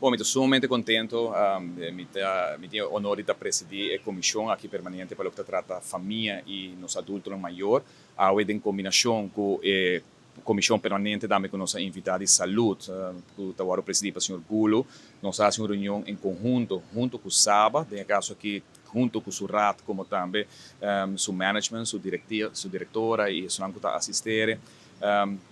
Bon, mi ta sumamente contento. Mi tin honor di presidi e comision aki permanente pa loke ta trata famia y nos adulto mayor. Awe den combinacion cu e comision permanente tambe cu nos a invita di salud, cu ta presidi pa señor Gulo. Nos a haci un reunion en conhunto, hunto cu SABA, den caso aki hunto cu su raad, como tambe su management, su directora y su cu ta asisti.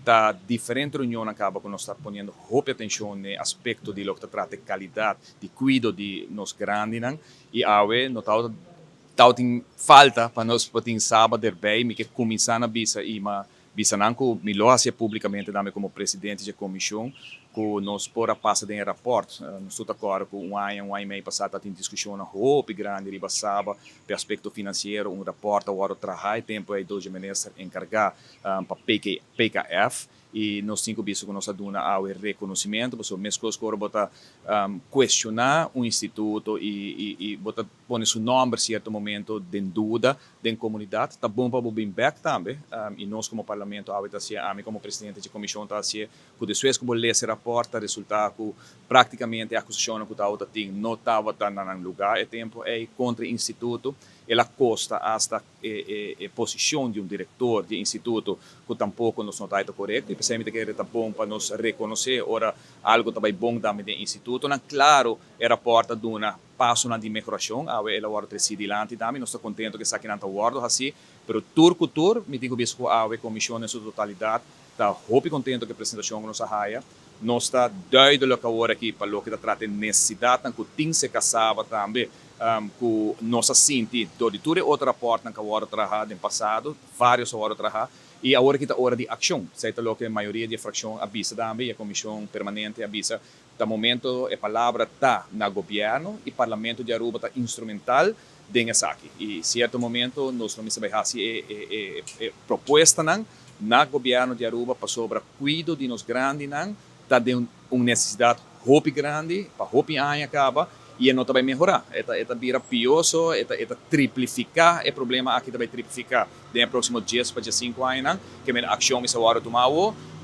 Ta diferente reunion caba cu nos ta poniendo hopi atencion na aspecto di loke ta trata calidad di cuido di nos grandinan y awe no ta tin falta pa nos por tin SABA erbij. Mi kier cuminsa na bisa y m'a bisa nan cu mi lo haci publicamente tambe como presidente di comision cu nos por a pasa den rapport. Nos ta awor cu un aña, un aña y mey pasa tin discusion hopi grandi riba SABA pa aspecto financiero, un rapport awor traha tempo ey door minister encarga pa PKF y nos tin cu bisa cu nos a duna e reconocimento, pasobra mescos cu bo ta cuestiona un instituto y bo ta pone su nomber cierto momento den duda den comunidad, ta bon pa bin back tambe y nos como parlamento awe ta ami como presidente di comision ta asina cu despues cu lesa e rapport ta resulta cu practicamente e acusacion cu ta tin no tabata na lugar e tempo ey contra e instituto. El a costa hasta e posicion di un director di instituto cu tampoco nos no ta corecto y pesey cu ta bon pa nos reconoce ora algo ta bon tambe di instituto nan. Claro, e rapport duna paso na di mehoracion. Awe el a wordo treci dilanti tambe, nos ta contento cu esaki nan ta wordo asina, pero tur cu tur mi tin cu bisa cu awe comision den su totalidad ta hopi contento cu e presentacion cu nos a haya. Nos ta duidelijk awor aki pa loke ta trata necesidad cu tin serca SABA tambe, cu nos a sinti door di tur otro rapport cu a wordo traha den pasado, varios a wordo traha, y awor cu ta ora di accion. Esey ta loke mayoria di fraccion a bisa tambe y e comision permanente a bisa. Ta momento, e palabra ta na gobierno y parlamento di Aruba ta instrumental den esaki. Y cierto momento nos lo bay haci e propuesta nan na gobierno di Aruba pasobra cuido di nos grandinan ta di un necesidad hopi grandi pa hopi aña caba y no ta bay mehora. E ta bira pio, e ta triplifica e problema aki, ta bay triplifica den proximo 10 pa 5 aña, kiermen accion mester wordo tuma.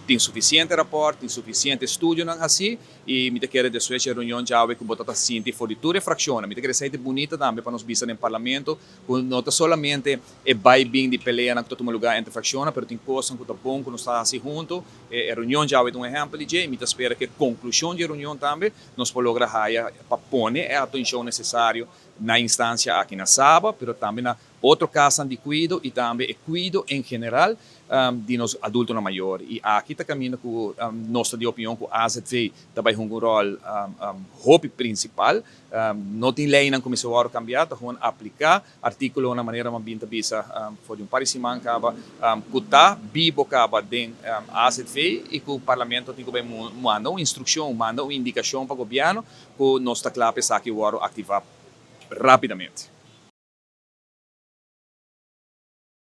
Tin suficiente rapport, tin suficiente estudio nan asina y mi ta kere despues di reunion djawe cu bo ta sinti for di tur fraccion. Mi ta kere esey bunita tambe pa nos bisa den parlamento, no ta solamente e bay bin di pelea na tuma lugar entre fraccion, pero tin cos cu ta bon cu nos ta asina hunto. E reunion djawe ta un ehempel di dje. Mi ta spera cu e conclusion di reunion tambe nos por logra pa pone e atencion necesario na instancia aki na SABA, pero tambe na otro cas di cuido y tambe e cuido en general di nos adulto mayor. Y aki ta caminda cu nos ta di opinion cu AZV tambe un rol hopi principal. No tin ley nan cuminsa cambia, ta gewoon aplica articulo na manera m'a bin ta bisa for di un par di siman caba, cu ta bibo caba den AZV y cu parlamento tin cu manda un instruccion, manda un indicacion pa gobierno cu nos ta cla pa esaki activa rapidamente.